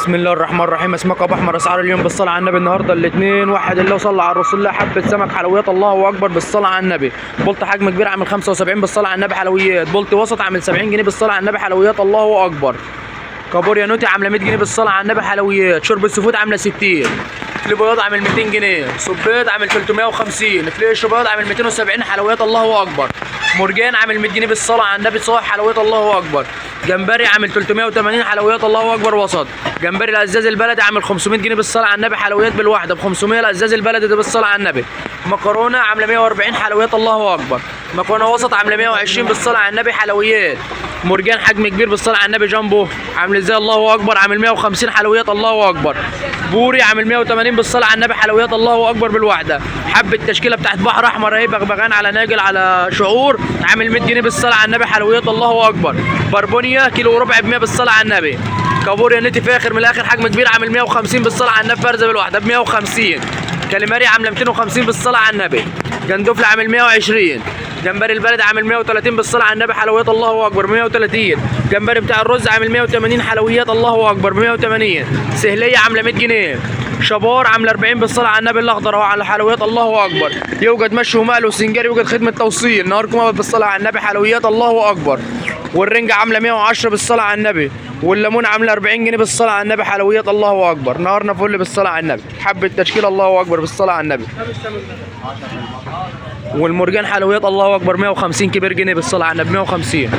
بسم الله الرحمن الرحيم. اسمك ابو احمر. اسعار اليوم بالصلاة على النبي. النهارده الاثنين واحد الله صلى على الرسول الله. حبه سمك حلويات الله اكبر بالصلاة على النبي. بلط حجم كبير عامل 75 بالصلاة على النبي حلويات. بلط وسط عامل 70 جنيه بالصلاة على النبي حلويات الله اكبر. كابوريا نوتي عامله 100 جنيه بالصلاة على النبي حلويات. شوربة seafood عامله 60. فيليه بياض عامل 200 جنيه. صبيط عامل 350. فيليه بياض عامل 270 حلويات الله اكبر. مرجان عامل 100 جنيه بالصلاة على النبي صاح حلويات الله اكبر. جمبري عامل 380 حلويات الله اكبر وسط. جمبري الازاز البلدي عامل 500 جنيه بالصلاة على النبي حلويات بالواحده ب 500 الازاز البلدي ده بالصلاة على النبي. مكرونه عامله 140 حلويات الله اكبر. مكرونه وسط عامله 120 بالصلاة على النبي حلويات. مرجان حجم كبير بالصلاة على النبي جامبو عامل ازاي الله اكبر عامل 150 حلويات الله اكبر. بوري عامل 180 بالصلاة على النبي حلويات الله اكبر بالواحده. حبه التشكيلة بتاعت بحر احمر اهي بغبغان على ناجل على شعور عامل 100 جنيه بالصلاة على النبي حلويات الله اكبر. بربونيا كيلو وربع ب 100 بالصلاة على النبي. كابوريا نتي فاخر من الاخر حجم كبير عامل 150 بالصلاة على النبي فرزه بالواحده ب 150. كاليماري عامله 250 بالصلاة على النبي. جندوفلي عامل 120. جمبري البلد عامل 130 بالصلاة على النبي حلويات الله اكبر 130. جمبري بتاع الرز عامل 180 حلويات الله اكبر 180. سهليه عامله 100 جنيه. شبار عامله 40 بالصلاة على النبي الاخضر اهو على حلويات الله اكبر. يوجد مشي ومقل وسنجاري، يوجد خدمة توصيل. نهاركم ابيض بالصلاة على النبي حلويات الله اكبر. والرنجة عامله 110 بالصلاة على النبي. والليمون عامله 40 جنيه بالصلاة على النبي حلويات الله اكبر. نهارنا فل بالصلاة على النبي. حبه تشكيل الله اكبر بالصلاة على النبي. والمرجان حلويات الله اكبر 150 كبير جنيه بالصلاة على النبي 150.